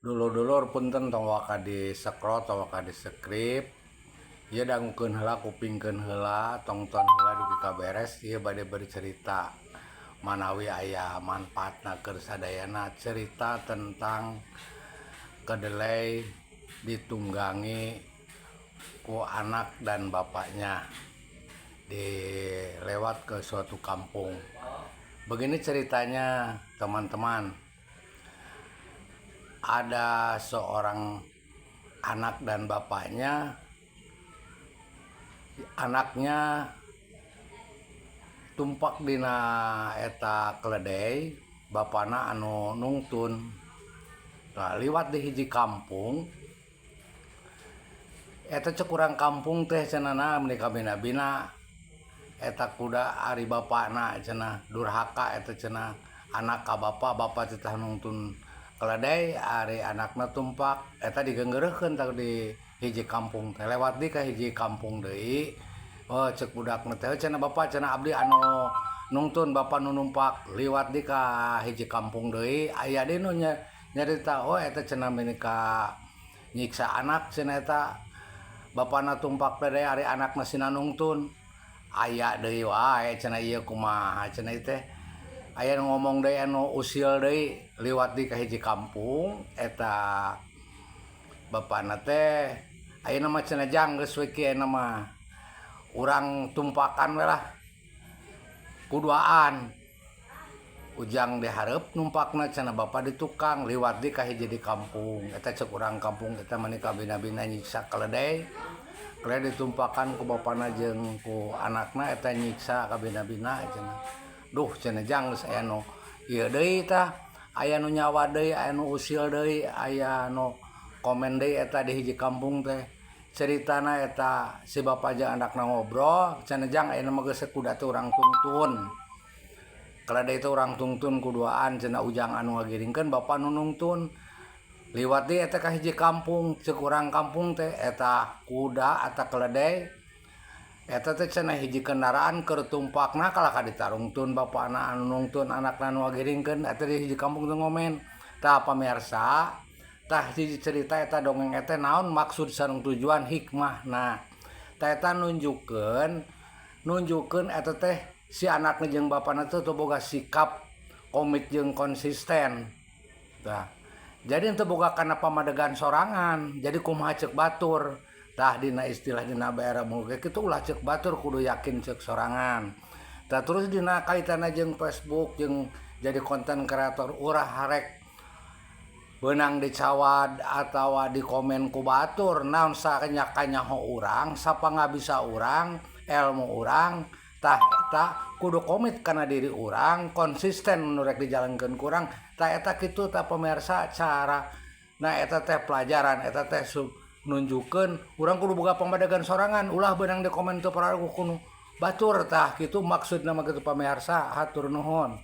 Dulur-dulur, punten, tong waka di scroll, tong waka di skip. Ieu dangukeun heula, kupingkeun heula, tongton heula dugi ka beres. Ieu bade bercerita manawi aya manfaatna keur sadayana, cerita tentang kedelai ditunggangi ku anak dan bapaknya di lewat ke suatu kampung. Begini ceritanya, teman-teman. Ada seorang anak dan bapaknya. Anaknya tumpak dina eta keledai, bapana anu nungtun. Nah, liwat di hiji kampung eta, cek urang kampung teh cenah meni kabina-bina eta kuda, ari bapakna cenah durhaka eta cenah anak ka bapa. Bapa teh nungtun keledai, ari anakna tumpak. Eta digeungeureuhkeun tah di hiji kampung teh. Lewat di ka hiji kampung deui, oh, cek budakna teh cenah, "Bapak," cenah, "abdi anu nungtun, bapa nu numpak." Liwat di ka hiji kampung deui, aya deui nu nyarita, "Oh, eta cenah meni ka nyiksa anak cenah eta, bapana tumpak keledai, ari anakna sina nungtun." Aya deui wae cenah, ieu kumaha cenah teh. Aya nu ngomong deui, anu usil deui. Liwat di ka hiji kampung eta bapana teh, "Ayeuna mah," cenah, "jang geus we kieu mah, urang tumpakan we lah kuduaan, ujang di hareup numpakna," cenah, "bapa di tukang." Liwat di ka hiji di kampung eta, cek urang kampung eta meni kabina-bina nyiksa keledai. Keledai ditumpakan ku bapana jeung ku anakna, eta nyiksa kabina-bina cenah. "Duh," cenah, "jang geus aya nu ieu deui tah, aya nu nyawa deui, aya nu usil deui, aya nu komen deui." Eta di hiji kampung teh ceritana eta si bapa jeung anakna ngobrol cenah, "Jang, ayeuna mah geus kuda teh urang tungtun, keledai itu urang tungtun kuduaan," cenah, "ujang anu ngagiringkeun, bapa nu nungtun." Liwat deui eta ka hiji kampung, cek urang kampung teh eta kuda atau keledai eta teh cenah hiji kendaraan keur tumpakna, kalah ka ditarungtun bapana anu nungtun, anakna nu ngagiringkeun. Eta di hiji kampung teh ngomen. Tah, pamirsa, tah hiji cerita eta dongeng eta naon maksud sareng tujuan hikmahna. Tah, eta nunjukkeun nunjukkeun eta teh si anakna jeung bapana teh teu boga sikap komit jeung konsisten. Tah, jadi teu boga kana pamadegan sorangan, jadi kumaha ceuk batur. Tah, dina istilah dina daerah ge kitu, ulah ceuk batur, kudu yakin ceuk sorangan. Tah, terus dina kaitanna jeung Facebook jeung jadi konten kreator, ulah harek beunang dicawad atawa di komen ku batur. Naon sakanyaho urang, sapangabisa urang, ilmu urang. Tah, eta kudu komit kana diri urang, konsisten nu rek dijalankeun ku urang. Tah, eta kitu. Tah, pemirsa, cara nah eta teh pelajaran eta teh nunjukkeun urang kudu boga pamadegan sorangan, ulah beunang di komen teu pararuguh ku nu batur. Tah, kitu maksudna mah kitu, pamirsa. Hatur nuhun.